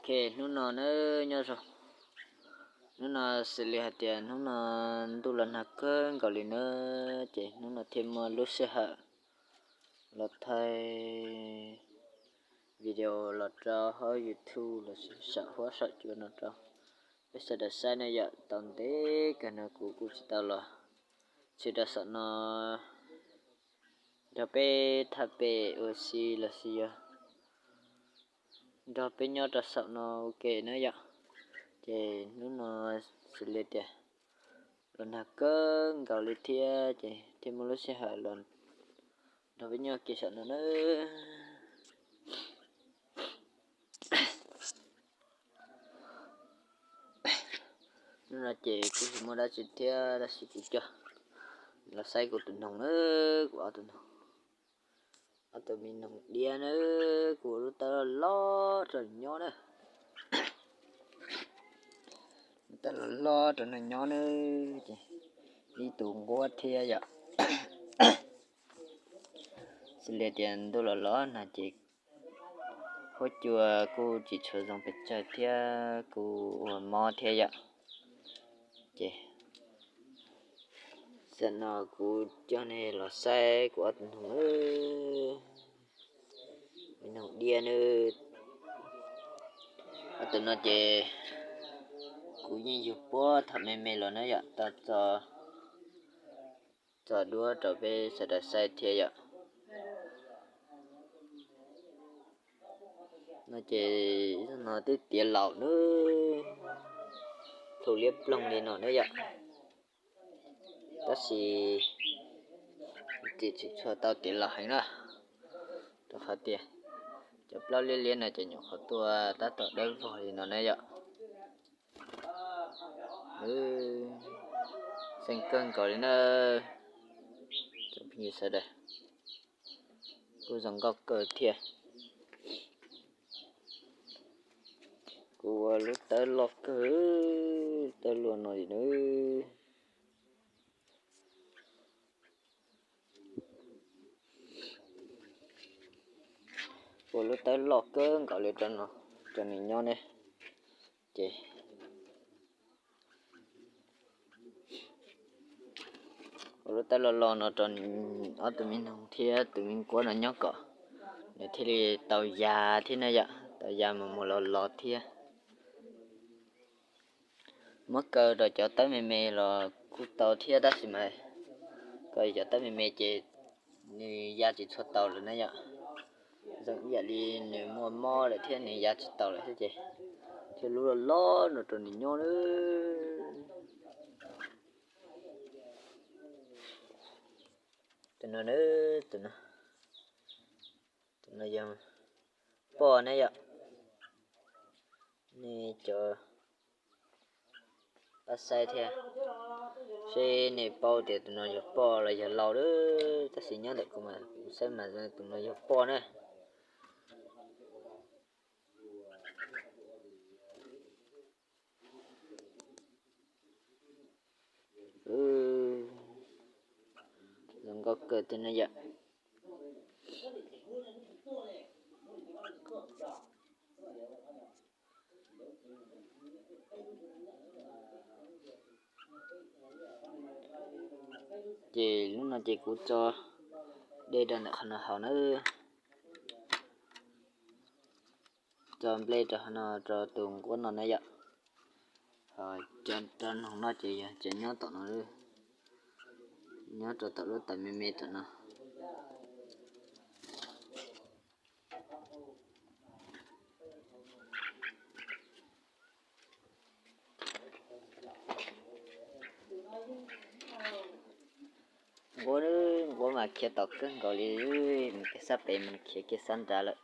Ok, hnub no nawb nyob zoo. Hnub no xws li hais tias hnub no ntuj los nag kawg nkaus li nawb, ces hnub no thiaj muaj lub sij hawm los thaij video los rau hauv YouTube los sis saum huab saum cua no rau peb sawv daws saib na yom. Tau ntev kawg no kuv kuj tsis tau los tshwm rau saum no nrog peb thaj pem ua si los sis yog nrog peb nyob rau saum no ua ke na yom. Ces hnub no xws li tias los nag kawg nkaus li thiab ces thiaj muaj lub sij hawm los nrog peb nyob ua ke saum no na. Hnub no ces kuj tsis muaj dab tsi thiab tab sis kuv coj los saib kuv tus noog na, kuv ob tug noog, ob tug me noog diab na, kuv ua lub tawb loj rau nws nyob na. Lub tawb loj loj rau nws nyob na, ces ib tug nquab thiab yom. Xws li tias ntuj los los nag ces huab cua kuj tsis tshua zoo pes tsawg thiab kuj ua mob thiab yom. Ces zaum no kuv coj nej los saib kuv ob tug noog, me noog diab na. Ob tug no ces kuv yeej yug puag thaum me me los na yom, tau txo duab rau peb sawv daws saib thiab yom. No ces no twb tiav laus na, plhu liab ploog li no na yom. Tab sis tsis tshua tau tiav laus heev na, rau qhov tias cov plaub liab liab no ces nyuam qhuav tuaj tab tom dawb vog li no na yom. Xeeb kawg nkaus li na, cov phooj ywg sawv daws, kuj zoo nkauj kawg thiab. Kuv ua lub tawb loj kawg, tawb luaj no li na. Ua lub tawb loj kawg nkaus li rau no, rau nws nyob ne. Ces ua lub tawb loj loj no rau ob tug me noog thiab tus me nquab no nyob kom nws thiaj li tau ya thiab na yom, tau ya mus mus los los thiab. Muab kaw rau cov tawb me me los kuj tau thiab tab sis mas kaw cov tawb me me ces nws ya tsis tshua tau lawm na yom. Zoo ib yam li nws muaj mob lawm thiab nws ya tsis tau lawm thiab ces thiaj lub loj loj no rau nws nyob na. Tus no, tus no, tus no yog poj ne yom. Nej cov pab saib thiab seb nej paub tias tus no yog poj los yog lau lawm, tab sis nyob ntawm kuv mas kuv saib mas tus no yog poj na. Zoo nkauj kawg thiab na yom. Ces hnub no ces kuv tso dej rau ntawm qhov no haus na. Tso nplej rau no rau tus nquab no na yom. Ho cov noog no ces yog cov nyob tom no, nyob rau tom lub taws me me tom no. Nquab, nquab mas khiav tom kawg nkaus li, mus kiag sab pem mas nws khiav kiag sab nrad lawm,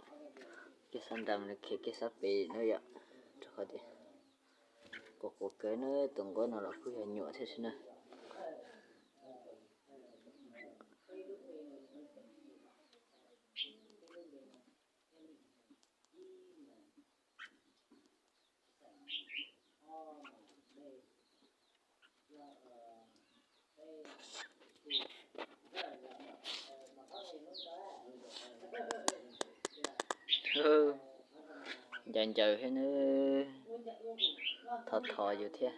kiag sab nrad mas nws khiav kiag sab pem na yom. Rau qhov tias quas quas kawg na, tus nquab no los kuj yog nyuam thiab xwb na. Ncaws ncaws thiab nawb, thov thov yus thiab.